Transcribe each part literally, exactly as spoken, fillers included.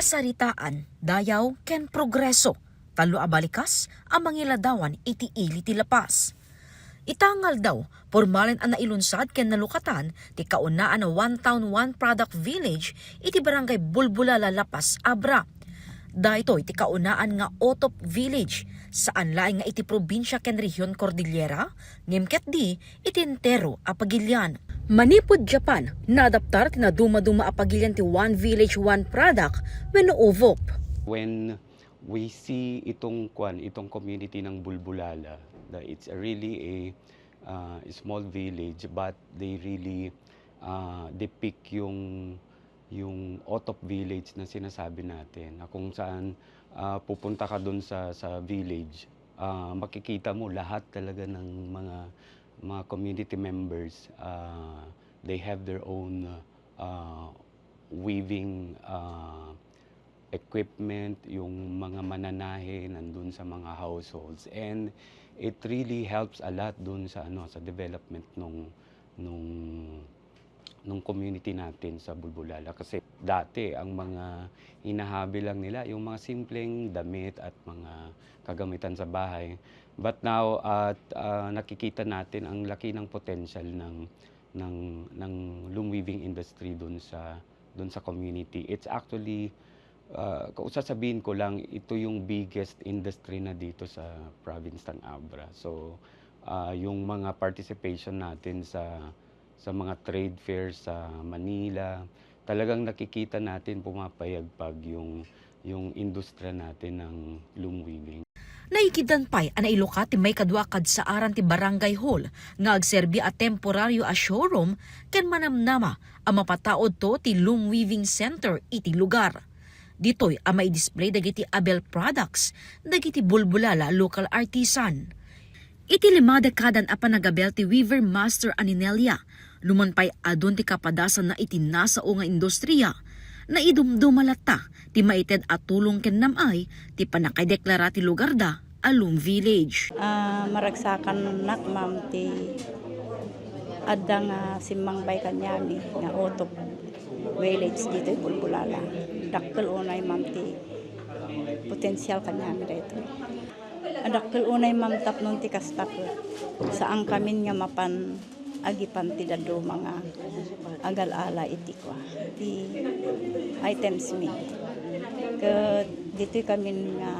Saritaan, dayaw ken progreso, tallo a balikas a mangiladawan iti ili ti La Paz. Ita nga aldaw, pormalen a nailunsad ken nalukatan ti kaunaan a One Town, One Product Village iti Barangay Bulbulala, La Paz, Abra. Daytoy ti kaunaan nga OTOP Village, saan laeng nga iti probinsia ken rehion Cordillera, ngem ketdi iti entero a pagilian. Manipud Japan, naadaptar ti nadumaduma a pagilian ti One Village, One Product wenno OVOP. When we see itong kwan, itong community ng Bulbulala, the, it's a really a uh, small village, but they really uh, depict yung yung OTOP village na sinasabi natin, na kung saan uh, pupunta ka doon sa sa village, uh, makikita mo lahat talaga ng mga mga community members, uh, they have their own uh, weaving uh, equipment, yung mga mananahe nandun sa mga households, and it really helps a lot dun sa ano, sa development nung nung nung community natin sa Bulbulala, kasi dati ang mga hinahabi lang nila yung mga simpleng damit at mga kagamitan sa bahay, but now at uh, nakikita natin ang laki ng potential ng ng ng loom weaving industry dun sa dun sa community. It's actually uh, kung sasabihin ko lang, ito yung biggest industry na dito sa province ng Abra. So uh, yung mga participation natin sa sa mga trade fairs sa Manila, talagang nakikita natin pumapayagpag yung yung industriya natin ng loom weaving. Naikiddan pay a nailukat ti maikadua a kadsaaran ti Barangay Hall nga agserbi a temporario a showroom ken manamnama a mapataudto ti loom weaving center iti lugar. Ditoy a maidisplay dagiti abel products dagiti bulbulala local artisan. Iti lima dekadan a panagabel ti weaver master a ni Nelia, numan pay adun ti kapadasanna iti nasao nga industriya, naidumduma latta ti maited a tulong ken nam-ay ti pannakaideklara ti lugarda a Loom Village. Ah, maragsakannak, ma'am, ti adda nga simmangbay kaniami nga OTOP Village ditoy Bulbulala. Dakkel unay, ma'am, ti potensial kaniami daytoy. Adakkel unay, ma'am, tapno ti kasta ket saan kamin nga mapan agipan ti dadduma nga agal-ala iti kua, ti items mi. Ket ditoy kamin nga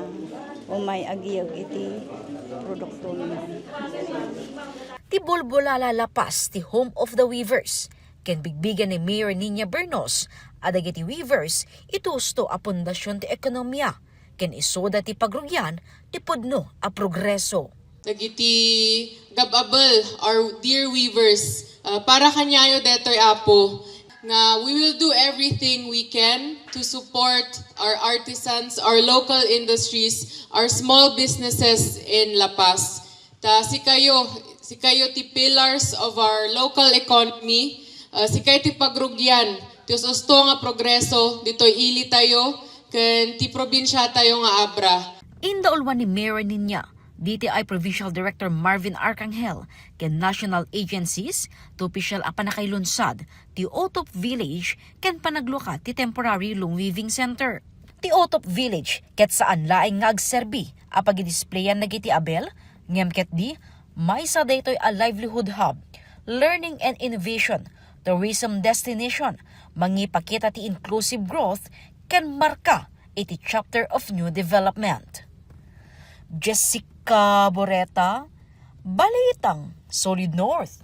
umay agiyeg iti produkto mi. Ti Bulbulala La Paz ti home of the weavers, ken bigbigen ni Mayor Niña Bernos a dagiti weavers iti husto a pundasion ti ekonomia ken isuda ti pagrugian ti pudno a progreso. Dagiti gab-abel, our dear weavers, uh, para kaniayo detoy, Apo, nga we will do everything we can to support our artisans, our local industries, our small businesses in La Paz. Ta sikayo, sikayo ti pillars of our local economy, uh, sikayo ti pagrugian ti us-usto nga progreso ditoy ili tayo ken ti probinsia tayo nga Abra. Indauluan ni Mayor Niña, D T I Provincial Director Marvin Arcangel, ken national agencies ti opisyal a pannakailunsad ti OTOP Village ken panaglukat ti temporary loom weaving center. Ti OTOP Village ket saan laeng nga agserbi a pagidisplayan dagiti abel, ngem ketdi, maysa daytoy a livelihood hub, learning and innovation, tourism destination, mangipakita ti inclusive growth ken marka iti chapter of new development. Jessica Boreta, Balitang Solid North.